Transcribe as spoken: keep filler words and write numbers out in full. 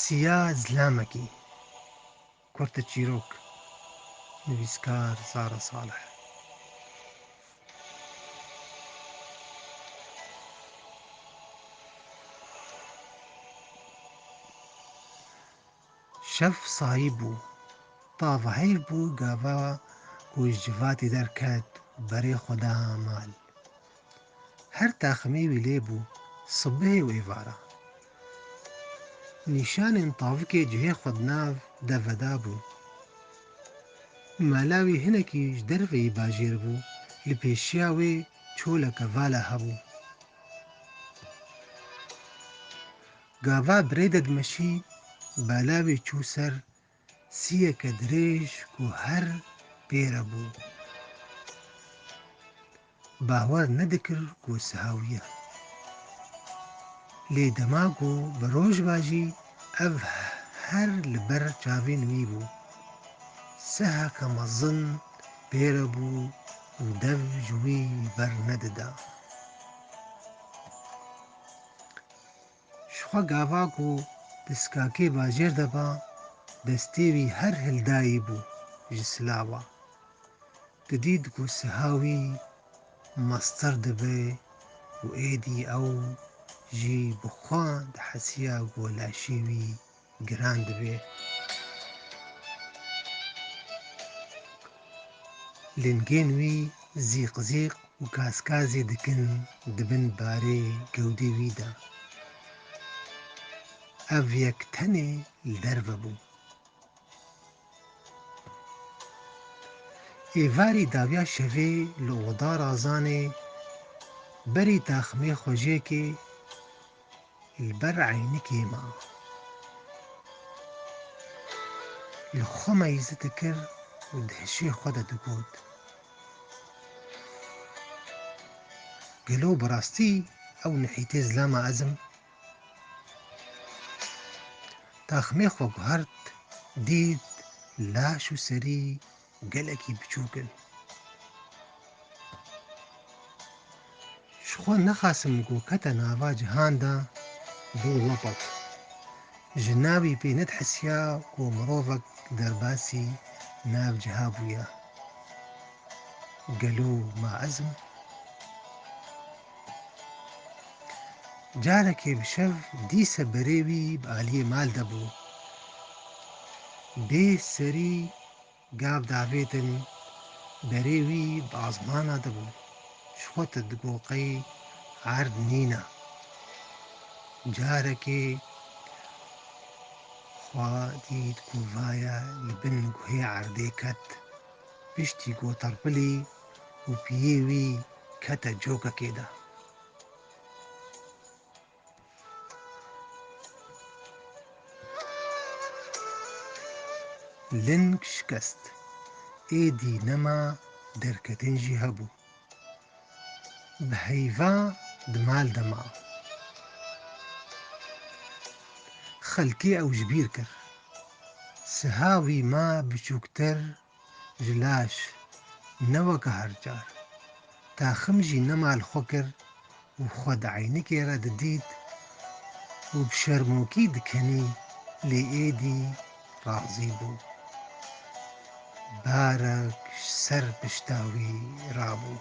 Siya Zilamekî, kurte çîrok, nivîskar Zara Salih. Şev sayî bû. Tava heyv bû gava ku ji civatê derket, berê xwe da mal. Her taximê wî lê bû, sibehê û êvara. Nîşanên tavikê cihê xwe di nav de vedabûn. Mala wî hinekî ji derveyî bajêr bû, li pêşiya wê çoleke vala hebû. Gava birê de dimeşî, bala wî çû ser siyeke dirêj ku her pêre bû. Bawer nedikir ku siha wî ye. Lê dema ku bi roj bajî, ev her li ber çavên wî bû. Siheke mezin pêre bû û dev ji wî bernedida. Ji xwe gava ku piskakê bajêr de ba, destê wî her hildayî bû ji silawa. Didît ku siha wî mestir dibe û êdî ew jî bi xwe dihesiya ku laşê wî giran dibe. Lingên wî zîq zîq û kazkazî dikin di bin barê gewdê wî de. Ev yek tenê li derve bû. Êvarî dawiya şevê li oda razanê berî taximê xwejêkê li ber eynikê ma. Li xwe meyze dikir û di hişê xwe de digot, gelo bi rastî ew nihîtê zilama ez im? Taximê xwe guhert, dît laş û serî gelekî biçûk in. Ji xwe nexasim ku kete nava cihan de bû lepek. Ji navî pê nedihisiya ku mirovek derbasî nav ciha bûye. Gelo ma ez im? Carekê bi şev dîse berê wî bi aliyê mal de bû. Bê serî gav davêtin, berê wî bi azmana de bû. Ji xwe te digo qey erd nîne. Carekê xwe dît ku vaye li bin guhê erdê ket. Piştî ku terpilî û piyê wî kete cokekê de. Ling şikest. Êdî nema, derketin jî hebû. Bi heyva di mal de ma. Xelkê ew ji bîr kir. Siha wî ma biçûktir ji laş, ne weke her car. Taxim jî nema li xwe kir û xwe di eynikê re didît û bi şermokî dikenî, lê êdî razî bû. Barek ji ser pişta wî rabû.